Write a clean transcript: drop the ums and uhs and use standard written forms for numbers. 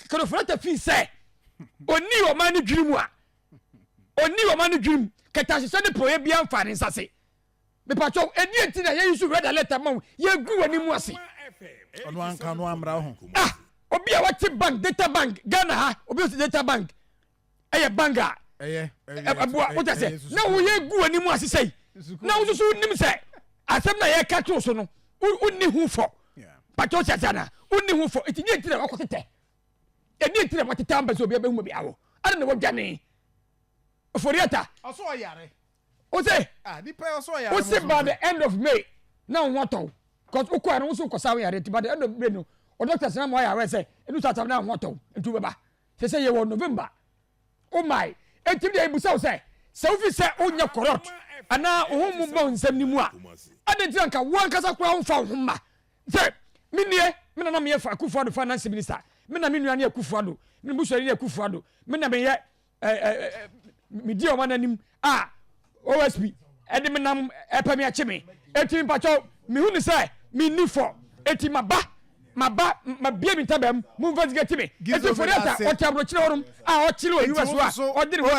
Ken Ofori-Atta fi sɛ ɔni ɔman no dwiri mu a, ɔni ɔman no dwiri mu kɛtɛahyehyɛ ne porɔeɛ biara mfa ne nsa se. Mepatwɔ, ɛdeɛ nti na yɛyi so red alert ama wo, yɛgu w'ani mu ase? Ɔno anka no amra ho. Ah, obi a wate bank, data bank, Ghana ha, obi a ɔte data bank, ɛyɛ bank a ɛboa, wote sɛ na woyɛ gu w'ani mu ase sɛi, na wososo wonim sɛ asɛm na yɛka to so no, wonni ho fɔ. Patwɔ sɛ sɛ na wonni ho fɔ, ɛti deɛ nti na wakɔtetɛ, ɛdeɛ nti na watetɛ ampɛ sɛ obi abɛhu baabi awɔ, ade na wɔdwane Ofori-Atta. Ɔsɔ ɔyare. Ose. Ah, nipa ɔsɔ ɔyare. Ose by the end of May na wo ho atɔ wo. Cause wokɔ ano nso kɔsa wo yare nti by the end of May no, o doctors na ma ɔyɛ aware sɛ ɛnu saa time na wo ho atɔ wo nti wobɛba. Sɛ sɛ yɛwɔ November. Oh my. Enti deɛ ebusa wo sɛ sɛ wofi sɛ wonyɛ corrupt anaa wo ho mmobɔ nsɛm no mu a, adɛn nti na nka wo ankasa koraa womfa wo ho mma sɛ me nie, me na na meyɛ Akufo-Addo finance minister, me na me nua ne Akufo-Addo, me busuani ne Akufo-Addo, me na meyɛ medi ɔman anim a OSP ɛde me nam ɛpɛ me akye me, eti mpakyɛw mehu ne sɛ menni fɔ, eti maba maba mabie me ntabam mu investigate me. Eti Foriata ɔte aburokyerɛ hɔnom a ɔkyere wɔ US a ɔde ne ho.